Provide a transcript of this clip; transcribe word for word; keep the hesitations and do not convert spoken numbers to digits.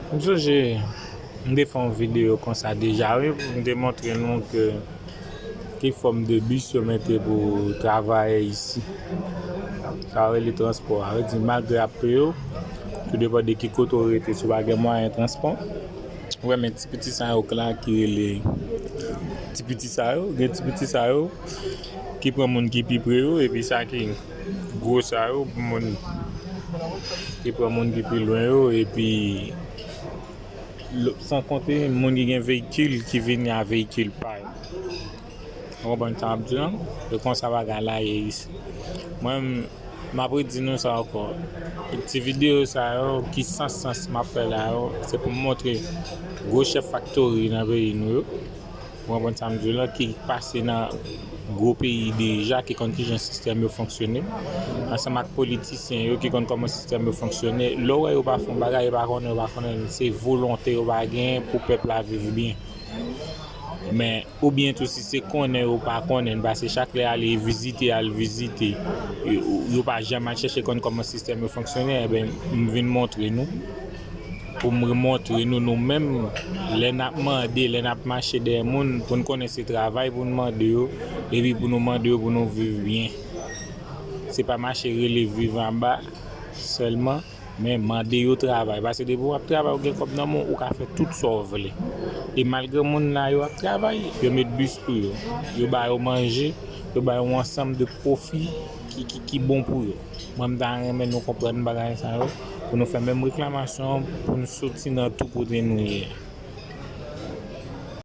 M sonje m te fè yon videyo konsa deja, wi, pou m te montre nou ke ki fòm de bis yo mete pou travayè isi. Sa yo rele transpò a. Yo di malgre y ap peye w, tou depann de ki kote w rete, si w pa gen mwayen transpò. Ou wè, men ti piti sa yo k la ki rele ti piti sa yo, gen ti piti sa yo ki pran moun ki pi pre yo, epi sa ki gwo sa yo, moun ki pran moun ki pi lwen yo, epi lo-, san konte moun ki gen veyikil ki vini a veyikil pa yo. Ou konprann sa m ap di w lan? E konsa bagay la ye isi. Mwen, m ap redi nou sa ankò. Ti videyo sa yo, ki sans sans m ap fè la yo, se pou m montre gwo chèf faktori nan peyi nou yo. Ou konprann sa m di w lan, ki pase nan gwo peyi deja, ki konn kijan sistèm yo fonksyone, ansanm ak politisyen yo ki konn kòman sistèm yo fonksyone. Lè w wè yo pa fè yon bagay, yo pa konnen, yo pa konnen, se volonte yo pa gen pou pèp la viv byen. Men, oubyen tou, si se konnen yo pa konnen, paske chak lè ale vizite, al vizite, yo, yo pa janm al chèche konn kòman sistèm yo fonksyone, enben, m vin montre nou, pou m montre nou, nou menm, lè n ap mande, lè n ap mache dèyè moun, pou n konnen se travay pou n mande yo, epi pou nou mande yo pou nou viv byen. Se pa mache rele viv anba sèlman, men mande yo travay. Paske depi w ap travay, ou gen kòb nan men w, ou ka fè tout sa w vle. E malgre moun la yo ap travay, yo met bis pou yo. Yo ba yo manje, yo ba yo yon ansanm de pwofi ki, ki, ki bon pou yo. Mwen, m ta renmen nou konprann bagay sa yo, pou nou fè menm reklamasyon an, pou nou soti nan tou kote nou ye a.